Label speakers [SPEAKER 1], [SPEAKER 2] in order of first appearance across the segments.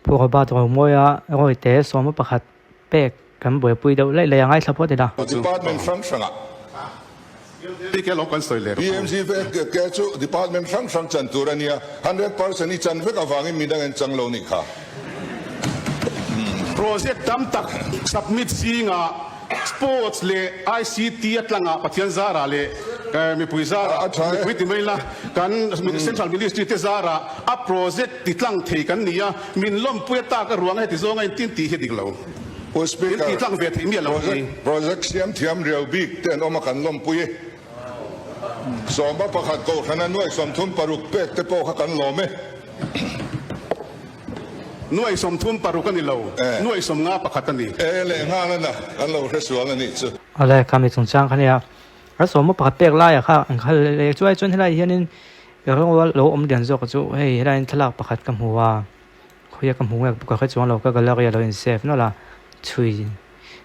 [SPEAKER 1] Pu Robert Romawia rawite sawma pakhat pek kan buaipui deuh laih laih a ngaithla phawt ila.
[SPEAKER 2] Department hrang hrangah PMGVK chu department hrang hrang chan tur a nia, 100% i chan vek avangin midang an chang lo nih kha.
[SPEAKER 3] Project tam tak submit zingah Sports leh ICT a tlangah Pathian zarah leh mipui zarah, mipui ti mai la, kan Central Ministry te zarah a project ti tlang thei kan ni a, min lawmpui a tak a ruang a heti zawng a intin tih hi a dik lo.
[SPEAKER 2] Pu Speaker,
[SPEAKER 3] Min ti tlang ve thei miah lo hi.
[SPEAKER 2] Project siam thiam riau bik te an awm a kan lawmpui e. Sawma pakhat kohhrana nuai 36 pek te pawh kha kan lawm e.
[SPEAKER 3] 36 a ni lo, 51 a ni.
[SPEAKER 2] E leh nghal a na, kan lo hre sual a nih chu.
[SPEAKER 1] Awle, kha mi chungchang kha nia, a sawma pakhat pek laia kha an khal leh chuai chuan helai hianin ka rawng lo awm lian zawk chu hei helaiin thlalak pakhat ka hmu a, khawia ka hmu nge ka hre chuang lo ka gallery a lo in save nawlh a, chhui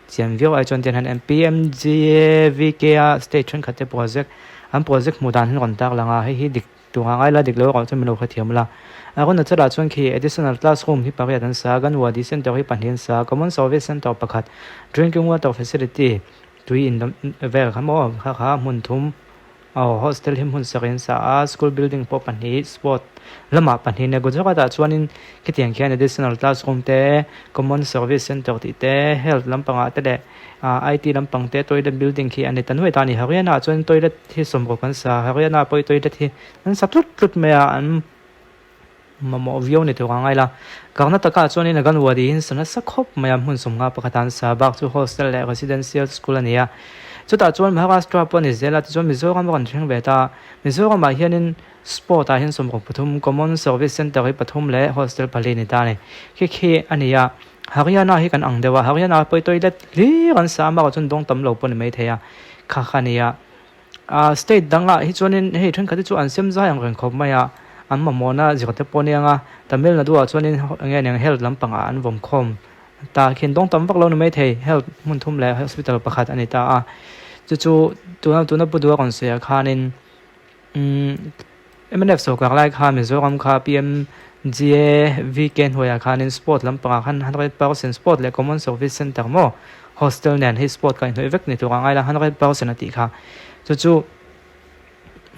[SPEAKER 1] chian viau ai chuan tiang hian MPMGAVK a state thenkhat te project an project hmuh dan hi an rawn tar lang a, hei hi dik Tunga ngai la dik lo erawh chuan min lo hrethiam la. A rawn chalah chuan khi additional classroom hi pariat an sa, Ganwadi Centre hi pahnih an sa, Common Service Centre pakhat, Drinking Water Facility tui in lam vel kha maw kha kha hmun thum aw hostel hi hmun sarih an sa a, school building pawh pahnih sport lamah pahnih nia Gujarat ah chuanin khitiang khian additional classroom te, Common Service Centre tih te, health lampangah te leh IT lampang te toilet building khi a ni ta nuai ta a ni. Haryana ah chuan toilet hi sawmruk an sa a, Haryana pawh hi toilet hi an sa tlut tlut mai a, an mamawh viau ni tur a ngai la. Karnataka ah chuanin Anganwadi hi an sa nasa khawp mai a, hmun sawmnga pakhat ah an sa a, bak chu hostel leh residential school a ni a. Chutah chuan Maharashtra pawh a ni zel a, tichuan Mizoram a rawn thleng ve ta a, Mizoram ah hianin sport ah hian 63, common service centre hi pathum leh hostel pali a ni ta a ni. Khi khi a ni a. Haryana hi kan ang deuh a, Haryana pawh hi toilet hlir an sa a, amaherawhchu chuan dawng tam lo pawh a ni maithei a, kha kha a ni a. Ahh state dangah hi chuanin hei thenkhat hi chu an sem zai ang reng khawp mai a, an mamawhna zir te pawh a ni ang a, Tamil Nadu ah chuanin eng nge niang health lampangah an vawm khawm ta khian dawng tam vak lo a ni maithei, health hmun thum leh hospital pakhat a ni ta a, chu chu tuna tuna Pu Dua rawn sawi ah khanin umm Mnf sawrkar lai kha Mizoram kha PMGAVK hnuaiah khanin sport lampangah khan 100% sport leh common service centre maw hostel nen hei sport kha inhnawih vek ni tur a ngai la 100% a tih kha chu chu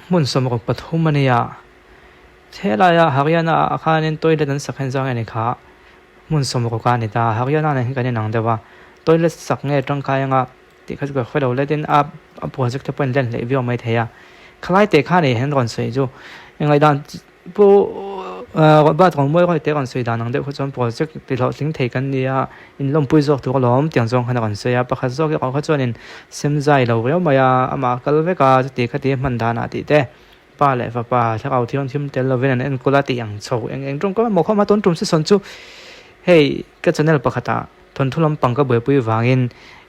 [SPEAKER 1] hmun 63 a nia helaia Haryana ah khanin toilet an sak hen zang nge ni kha hmun 60 a ni ta Haryana nen hian kan inang deuh a toilet sak nge tangkai anga Tih kha chu ka hre lo let in a a project te pawh in len hleih viau mai thei a. Khalai teh kha nei hian rawn sawi chu engaidan pu Robert Rawngmuai rawih te rawn sawi dan ang deuh kha chuan project ti hlawhtling thei kan ni a, in lawmpui zawk tur alawm tiang zawng khan a rawn sawi a. Pakhat zawk erawh kha chuan in sem zai lo riau mai a, amah a kal vek a chuti kha ti hman danah tih te pa leh fapa thlarau thianghlim tel lovin an enkawl a tih ang chho eng eng tawngkam emaw khawm a tun tum si sawn chu hei ka channel pakhatah Thawnthu lampang ka buaipui vangin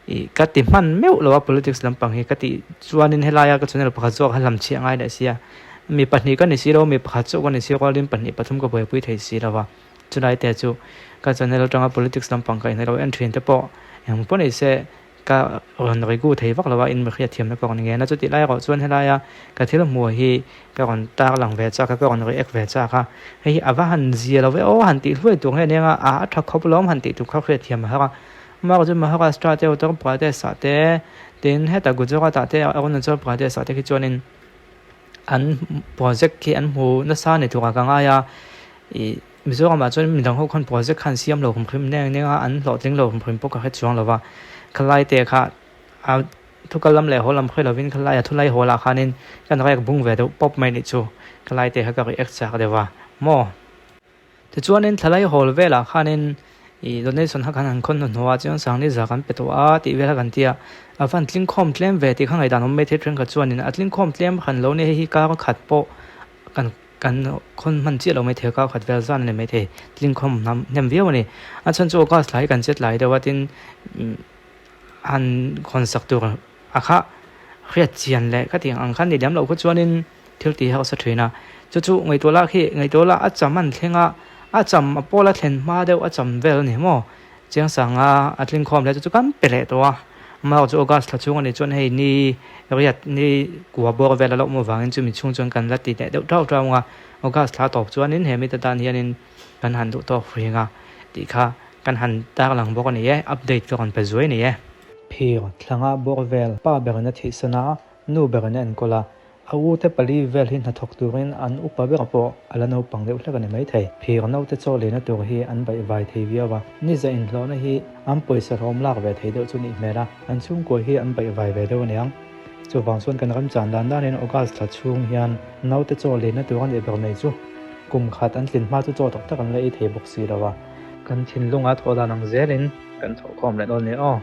[SPEAKER 1] ih ka ti hman meuh lo a politics lampang hi ka tih chuanin helaia ka channel pakhat zawk a hlam chhiah ngai leh sia mi pahnih ka ni si lo mi pakhat zawk ka ni si rualin pahnih pathum ka buaipui thei si lo va chulai te chu ka channel atanga politics lampang ka inhnaih lo en thin te pawh eng pawh ni se Ka rawn rigu thei vak lo a, in mihriat thiamna ka rawn ngen a, chutih lai erawh chuan helaia ka thil hmuh hi ka rawn tar lang ve chak a, ka rawn react ve chak a, hei hi a va han zia lo ve aw han tih hluai tur nge nia a a tha khawp lawm han tih tur kha hriat thiam a har a, amaherawhchu chu Maharashtra te Uttar Pradesh ah te tin hetah Gujarat ah te Arunachal Pradesh ah te khi chuanin an project khi an hmu nasa ni turah ka ngai a ih Mizoramah chuan midang ho khan project khan siam lo hrim neng neng a, an hlawhtling lo hrim pawh ka hre chuang lo va. Khalai te kha a thukal lam leh haw lam hre lovin khalai a thulai haw lah khanin kan rek bung ve deuh pawp mai nih chu. Khalai te kha ka react chak deuh a maw. Tichuanin thlalai hawl velah khanin ih donation kha kan han khawn hnuhnawh a, chuan sangni za kan pe tawh a tih vel kha kan ti a. A van tlingkhawm tlem ve tih kha ngaihdan awm mai thei thenkhat chuanin a tlingkhawm tlem hran lo nia hei hi kar khat pawh kan Kan khawn hman chiah lo mai thei a, kau khat vel zan a ni mai thei. Tlingkhawm hnam hnem viau a ni. A chhan chu August thla hi kan chet lai deuh a, tin han khawn sak tur a kha hriat chian leh khatiang ang khan ni lem loh kha chuanin thil tih hausa thin a. Chu chu ngaihtuah lah khi ngaihtuah lah a cham an thleng a, a cham a pawl a thlen hma deuh a cham vel a ni maw? Chiangsanga a tlingkhawm leh chu chu kan pe leh tawh a, amaherawhchu chu August thla chhung a nih chuan hei ni riat ni kua bawr vel a lo awm avangin chumi chhung chuan kan la ti leh deuh tau tau ang a, August thla tawp chuanin he mite tan hianin kan han duh tawk hring a. tih kha kan han tarlang bawk a ni e, update ka rawn pe zuai a ni e. Phir thlanga bawr vel pa berin a thihsan a, nu berin a enkawl a, a ute pali vel hi hnathawk turin an upa ber pawh a la naupang deuh hlek a ni maithei. Phir naute chaw lehna tur hi an baihvai thei viau a, ni za inhlawhna hi an pawisa hlawm lak ve thei deuh chu nih hmel a, an chhungkua hi an baihvai ve deuh a niang. Chuvang chuan kan ramchan dan danin August thla chhung hian naute chaw lehna tur a nih ber mai chu kum khat an tlin hma chu chaw tak tak an la ei thei bawk si lo a. Kan thinlunga thawh dan ang zelin kan thawhkhawm leh dawn nia aw.